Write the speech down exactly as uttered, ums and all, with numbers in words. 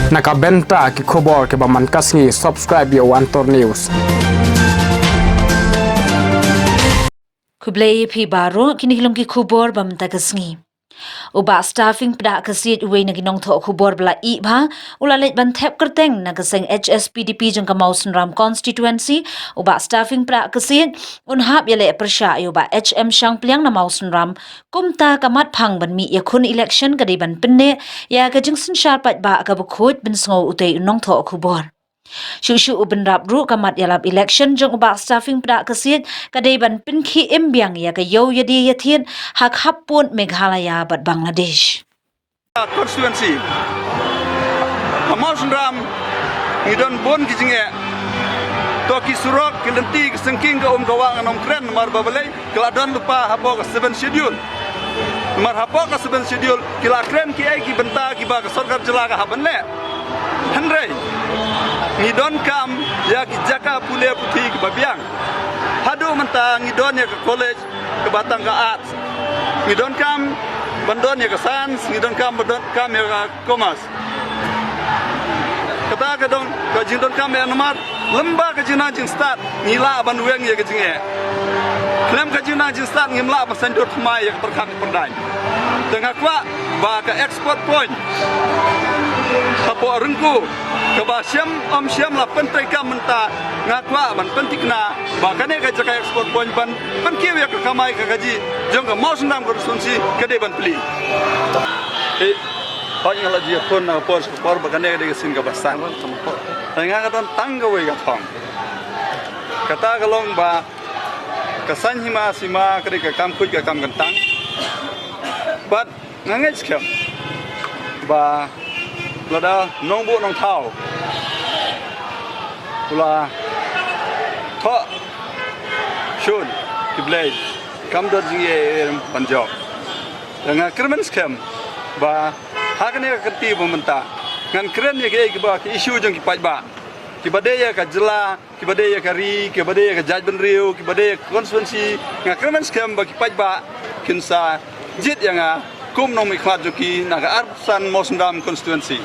Na ka bynta ki khubor kiba man ka sngi, subscribe ïa u Antor News. Khublei phi baroh, kine ki long ki khubor ba mynta ka sngi. U Bah Staffing Pdakasiej, uwei na ki nongthoh khubor ba la ih bha, u la leit ban thep kyrteng na ka seng H S P D P jong ka Mawsynram constituency. U Bah Staffing Pdakasiej un hap ïaleh pyrshah ïa u Bah H M Shangpliang na Mawsynram. Kumta ka mat phang ban mih ïakhun election ka dei ban pynneh ïa ka jingsynshar paidbah kaba khuid, pynsngew utei u nongthoh khubor. Shuh shuh u bynrap ruh, ka mat ïalap election jong u Bah Staffing Pdakasiej ka dei ban pynkhie im biang ïa ka ïew ïadie ïathied ha khappud Meghalaya bad Bangladesh. Constituency. Ha Mawsynram ngi don bun ki jingeh. To ki surok, ki lynti, ki syngking, ka um ka wah ngan ym kren namar ba balei, ki la don lypa hapoh ka seven schedule. Namar hapoh ka seven schedule ki la kren kiei ki bynta kiba ka sorkar jylla ka hap ban leh. Hynrei ngi donkam ïa ki jaka pule puthi kiba biang. Haduh mynta ngi don ïa ka college kaba tang ka arts. Ngi donkam ban don ïa ka science, ngi donkam ban donkam ïa ka commerce. Kata ka don ka jingdonkam ïa namar lem bad ka jingnang jingstad ngi lah ban weng ïa ka jingeh. Khlem ka jingnang jingstad ngim lah ban saiñdur thymmai ïa ka pyrkhat ka pyrdaiñ. Te nga kwah ba ka export point hapoh Ryngku kaba shem ym shem la pyntreikam mynta, nga kwah ban pynthikna ba kane ka jaka export point ban pynkiew ïa ka kamai ka kajih jong ka Mawsynram constituency ka dei ban plie. Eh, hooid, nga la ju ïakhun na ka por sha ka por ba kane ka dei ka sien kaba san. Te nga ka don tang kawei ka thong. Kata ka long ba ka saiñ hima sima ka dei ka kam khuid ka kam kyntang. Bad nga ngeit skhem ba lada nongbuh nongthaw u la thoh shun ki blei, kam don jingeh em ban jop. Te nga kyrmen skhem ba ha kane ka kynti ba mynta ngan kren ïa kiei kiba ki issue jong ki paidbah, kiba dei ïa ka jylla, kiba dei ïa ka ri, kiba dei ïa ka jaitbynriew, kiba dei ïa ka constituency. Nga kyrmen skhem ba ki paidbah kin sa jied ïa nga kum nongmihkhmat jong ki na ka arphew san Mawsynram constituency.